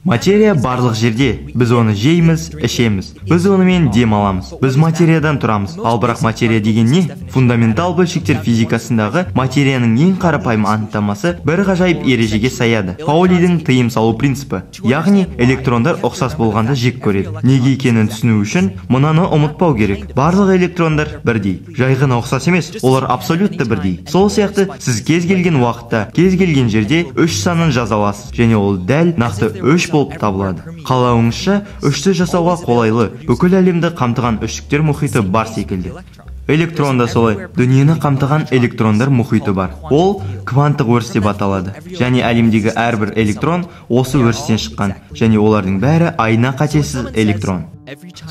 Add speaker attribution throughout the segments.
Speaker 1: Материя барлық жерде. Біз оны жейміз, ішеміз. Біз онымен дем аламыз. Біз материядан тұрамыз. Ал бірақ материя деген не? Фундаментал бөлшектер физикасындағы материяның ең қарапайым анықтамасы бір ғажайып ережеге саяды. Паулидің тыйым салу принципі. Яғни электрондар ұқсас болғанда жек көреді. Неге екенін түсіну үшін мынаны ұмытпау керек. Барлық электрондар бірдей. Жай ғана ұқсас емес, олар абсолютті бірдей. Сол сияқты сіз кез келген уақытта, кез келген жерде 3 санын жаза аласыз. Және ол дәл нақты 3 болып табылады. Қалауыңызша, үшті жасауға қолайлы, бүкіл әлемді қамтыған үштіктер мұхиты бар секілді. Электрон да солай, дүниені қамтыған электрондар мұхиты бар. Ол кванттық өріс деп аталады. Және әлемдегі әрбір электрон осы өрістен шыққан, және олардың бәрі айна қатесіз электрон.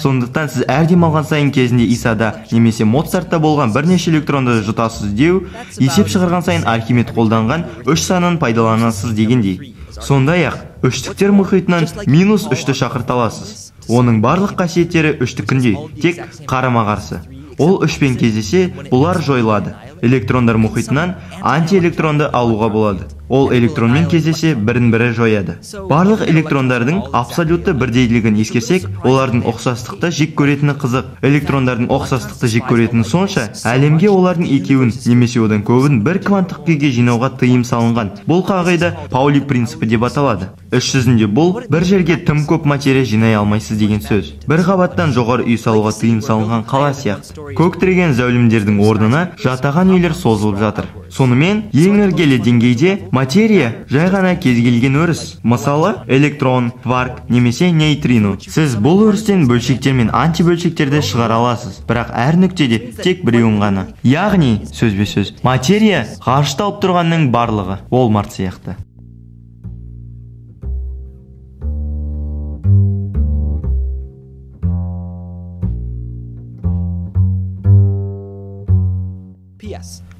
Speaker 1: Сондықтан сіз әр демалған сайын кезінде Исада немесе Моцартта болған бірнеше электронды жұтасыз деу, есеп шығарған сайын Архимед қолданған 3 санын пайдаланасыз дегендей. Сондай-ақ, үштіктер мұхитынан минус 3-ті шақырта аласыз. Оның барлық қасиеттері үштікіндей, тек қарама-қарсы. Ол үшпен кездесе, бұлар жойылады. Электрондар мұхитынан антиэлектронды алуға болады. Ол электронмен кездесе, бірін-бірі жояды. Барлық электрондардың абсолютті бірдейлігін ескерсек, олардың ұқсастықты жек көретіні қызық. Электрондардың ұқсастықты жек көретіні сонша, әлемге олардың екеуін немесе одан көбін бір кванттық күйге жинауға тыйым салынған. Бұл қағида Паули принципі деп аталады. Іс жүзінде бұл бір жерге тым көп материя жинай алмайсыз деген сөз. Бір қабаттан жоғары үй салуға тыйым салынған қала сияқты. Көк тіреген зәулімдердің орнына жатаған үйлер созылып жатыр. Сонымен, ең іргелі деңгейде материя жай ғана кез келген өріс. Мысалы, электрон, кварк немесе нейтрино. Сіз бұл өрістен бөлшектер мен антибөлшектерді шығара аласыз, бірақ әр нүктеде тек біреуін ғана. Яғни, сөзбе-сөз, материя ғарышта алып тұрғанның барлығы, Walmart сияқты.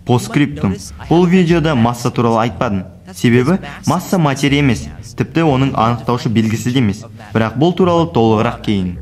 Speaker 1: Постскриптум. Бұл видеода масса туралы айтпадым. Себебі масса материя емес, тіпті оның анықтаушы белгісі де емес. Бірақ бұл туралы толығырақ кейін.